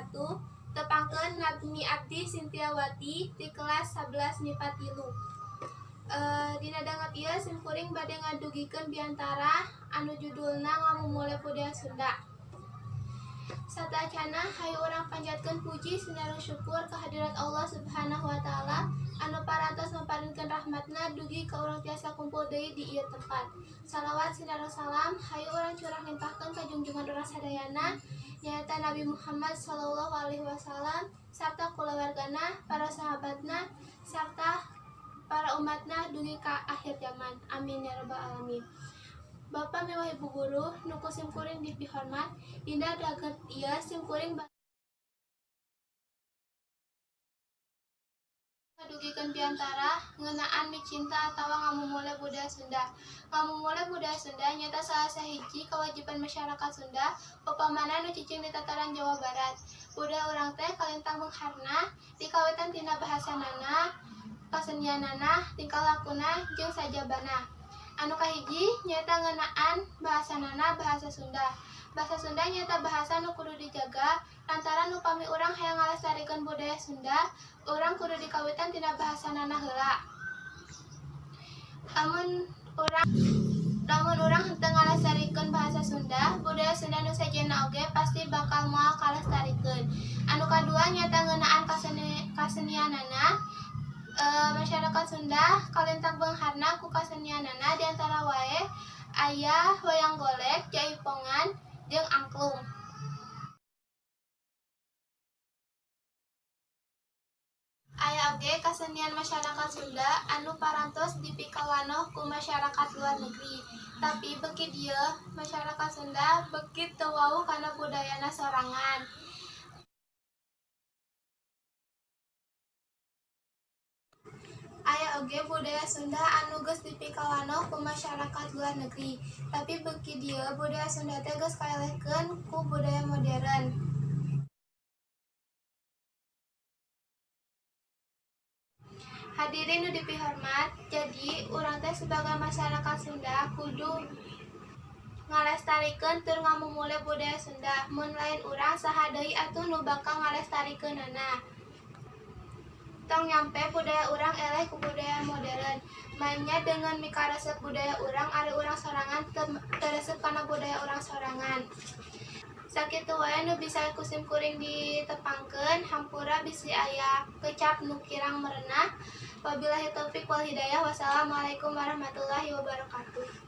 wabarakatuh. Tepangkeun, nami abdi Sintiawati di kelas 11 MIPA 3. Dina danget ieu simkuring bade ngadugikeun biantara anu judulna Ngamumule Budaya Sunda. Sateuacanna, hayu urang panjatkeun puji sinareng syukur kehadirat Allah Subhanahu wa Taala anu parantos maparinkeun rahmatna dugi ka urang tiasa kumpul deui di ieu tempat. Salawat sinareng salam hayu urang curah limpahkeun ka junjungan urang sadayana, nyaeta Nabi Muhammad sallallahu alaihi wasallam sarta kulawargana, para sahabatna, sarta para umatna dugi ka akhir zaman. Amin ya rabbal alamin. Bapak miwah Ibu guru nu ku simkuring dipihormat, dina danget ieu simkuring ngadugikeun biantara ngeunaan micinta atawa ngamumule budaya Sunda. Ngamumule budaya Sunda nyaeta salah sahiji kewajiban masyarakat Sunda, upamana nu cicing di tataran Jawa Barat. Budaya urang teh kalintang beungharna, dikawitan tina bahasanana, kasenianana, tingkah lakuna, jeung sajabana. Anu kahiji nyaeta ngeunaan bahasanana, bahasa Sunda. Bahasa Sunda nyaeta bahasa nu kudu dijaga lantaran upami urang hayang ngalestarikeun budaya Sunda, urang kudu dikawitan tina bahasanana heula. Lamun urang henteu ngalestarikeun bahasa Sunda, budaya Sunda nu sejenna oge pasti bakal moal kalestarikeun. Anu kadua nyaeta ngeunaan kasenianana. Masyarakat Sunda kalintang beungharna ku kasenianana, di antara wae aya wayang golek, jaipongan, jeung angklung. Aya oge kasenian masyarakat Sunda anu parantos dipikawanoh ku masyarakat luar negeri. Tapi beuki dieu masyarakat Sunda beuki teu wawuh kana budayana sorangan. Aya oge budaya Sunda anu geus dipikawanoh ku masyarakat luar negeri. Tapi beuki dieu budaya Sunda teh geus kaelehkeun ku budaya modern. Hadirin nu dipihormat, jadi urang teh sebagai masyarakat Sunda kudu ngalestarikeun tur ngamumule budaya Sunda. Mun lain urang, saha deui atuh nu bakal ngalestarikeunana? Tong nyampe budaya urang eleh ku budaya modern. Maenya dengan mikaresep budaya urang, ari urang sorangan teu resep kana budaya urang sorangan. Sakitu wae nu bisa ku simkuring ditepangkeun, hampura bisi aya kecap nu kirang merenah. Wabillahi taufik wal hidayah. Wassalamualaikum warahmatullahi wabarakatuh.